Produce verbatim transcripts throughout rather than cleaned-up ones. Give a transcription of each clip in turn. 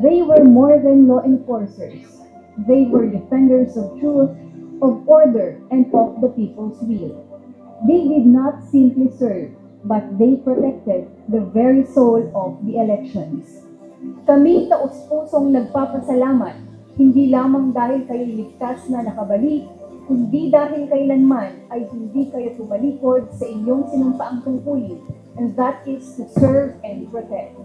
They were more than law enforcers. They were defenders of truth, of order, and of the people's will. They did not simply serve, but they protected the very soul of the elections. Kami taus-pusong nagpapasalamat, hindi lamang dahil kayo ligtas na nakabalik, kundi dahil kailanman ay hindi kayo tumalikod sa inyong sinumpaang tungkulin, and that is to serve and protect.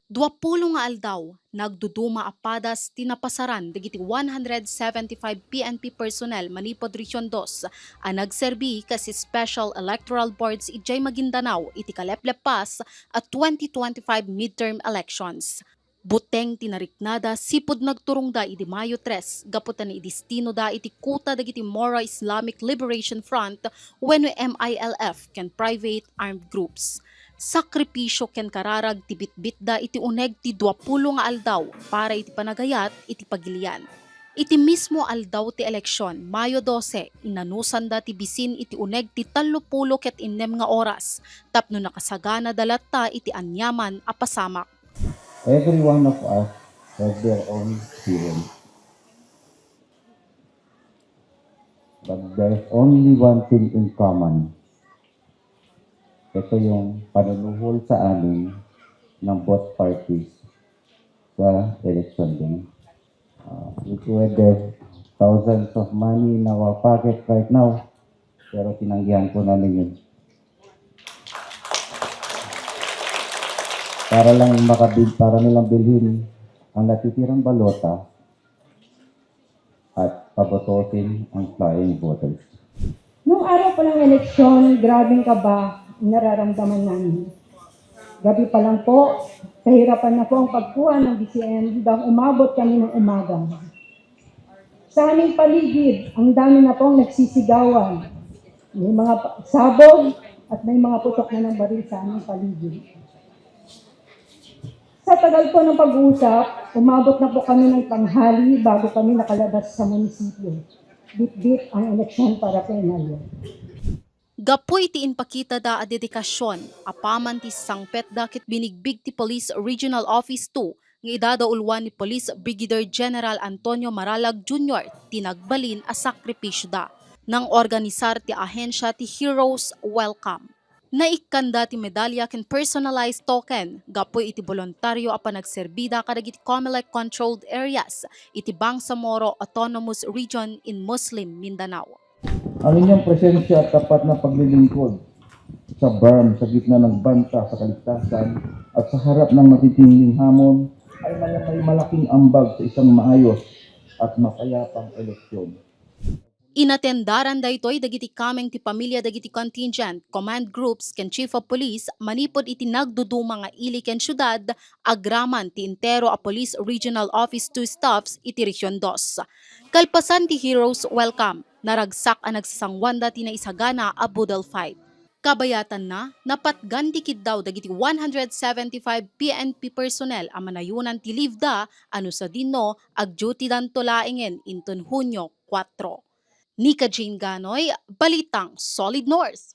Duapulo nga aldaw, nagduduma a padas ti napasaran dagiti one hundred seventy-five P N P personnel manipud Region Dos a nagserbi kas special electoral boards idiay Maguindanao iti kalepleppas a twenty twenty-five midterm elections. Buteng ti nariknada sipud nagturongda idi Mayo tres gapu ta naidestinoda iti kuta dagiti Moro Islamic Liberation Front wenno M I L F ken private armed groups. Sakripisio ken kararag ti bitbitda iti uneg ti duapulo nga aldaw para iti panagayat iti pagilian. Iti mismo aldaw ti eleksion, Mayo dose, inanusanda ti bisin iti uneg ti tallopulo ket innem nga oras tapno nakasaganada latta iti aniaman a pasamak. Every one of us has their own experience. But there's only one thing in common. Ito yung panunuhol sa amin ng both parties sa election day. Uh, we could have thousands of money in our pocket right now, pero tinanggihan po namin yun. Para lang makabil, para nilang bilhin ang natitirang balota at pabotosin ang flying voters. Nung araw pa ng eleksyon, grabing kaba ang nararamdaman namin. Gabi pa lang po, kahirapan na po ang pagkuha ng B C M hanggang umabot kami ng umaga. Sa aming paligid, ang dami na pong nagsisigawan. May mga pa- sabog at may mga putok na ng baril sa aming paligid. Sa tagal po ng pag-uusap, umabot na po kami ng tanghali bago kami nakalabas sa munisipyo. Bitbit ang eleksyon para kay Mayor. Gapu iti impakitada a dedikasyon, apaman ti sangpetda ket binigbig ti Police Regional Office two nga idadauluan ni Police Brigadier General Antonio Maralag Junior ti nagbalin a sakripisioda. Nangorganisar ti ahensya ti Heroes Welcome. Naikkanda ti medalya ken personalized token gapu iti boluntario a panagserbida kadagiti Comelec controlled areas iti Bangsamoro Autonomous Region in Muslim Mindanao. Ang inyong presensya at tapat na paglilingkod sa BARMM sa gitna ng banta sa kaligtasan at sa harap ng matitinding hamon ay may, may malaking ambag sa isang maayos at mapayapang eleksyon. Inatendaran daytoy dagiti kameng ti pamilya dagiti contingent, command groups ken chief of police manipud iti nagduduma nga ili ken siudad agraman ti entero a Police Regional Office two staffs iti Region Dos. Kalpasan ti Heroes Welcome, naragsak a nagsasanguanda ti naisagana a boodle fight. Kabayatanna, napatgan ti kiddaw dagiti one hundred seventy-five P N P personnel a manayunan ti leave da a no sadino, agduty danto laengen inton Hunio kuatro. Nika Jean Ganoy, Balitang Solid North.